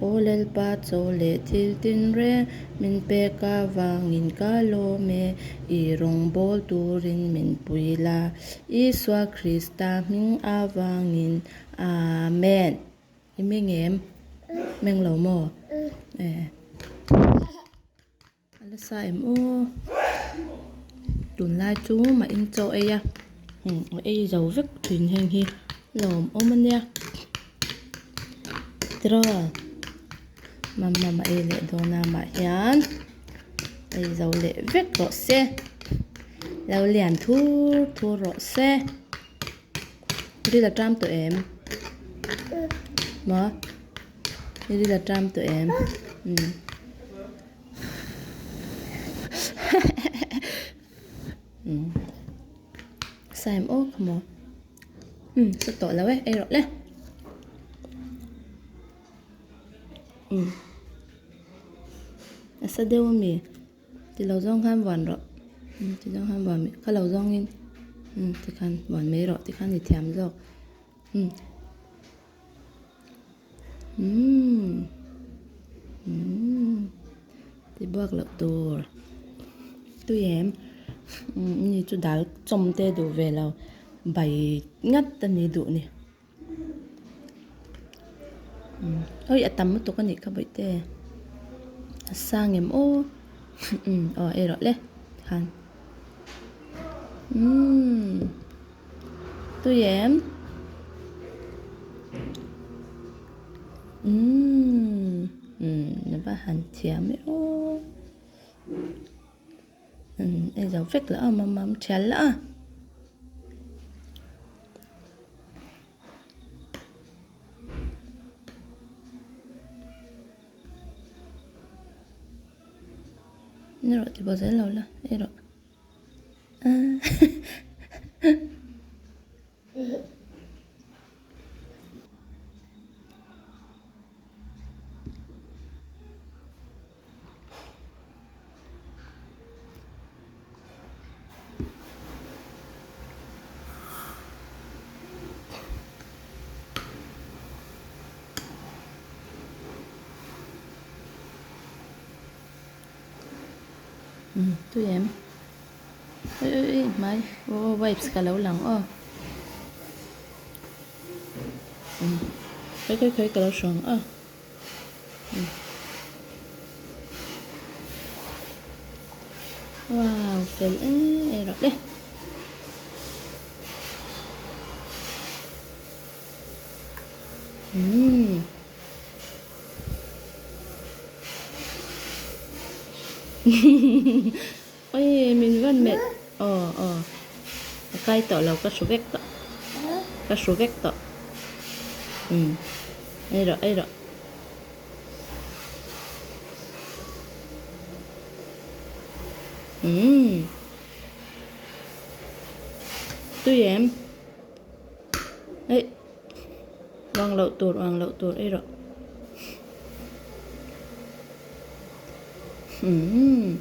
Aw Lalpa chaw leh thil tinreng min pek avangin ka lawm e, i rawngbawl turin min pui la, Isua Krista hming avangin. Amen. I meng em? Meng lo maw? E. A la sa em aw tunlai chu mah in chaw ei a a ei zo vek thin heng hi lawm awm a nia tiraw mamma mah ei leh dawn a mah hian ei zo leh vek rawh se lo lian thur thur rawh se ril a ṭam tawh em maw. I ril a ṭam tawh em? Umm. Umm. Sa em aw kha maw? Umm sa tawh lo e, ei rawh le. Umm. A sa deuh ami? Ti lo zawng khan vuan rawh. Umm ti zawng khan vuan mai, kha lo zawngin umm tikhan vuan mai rawh tikhan i thiam zawk. Umm. Umm umm ti buak loh tur tui em umm ni chu dal chawm te duh ve lo bai ngat a ni duh ni umm oi a tam lutuk a nih kha bawihte a sang em aw umm aw ei rawh le tikhan umm. Tui em? Umm umm a va han thiam e aw umm ei zo vek lah a mamam thial lah a. Ni rawh ti bo zel lo la ei rawh. Umm tui em ui ui ui hmai aw wipes ka lo lang aw umm khawi khawi khawi ka lo hrawng aw umm wow fel em em rawh le. Umm. Oi min van melh aw aw a kai tawh lo ka hru vek tawh ka hru vek tawh umm ei rawh ei rawh umm tui em eih. Uang loh tur, uang loh tur ei rawh. Umm.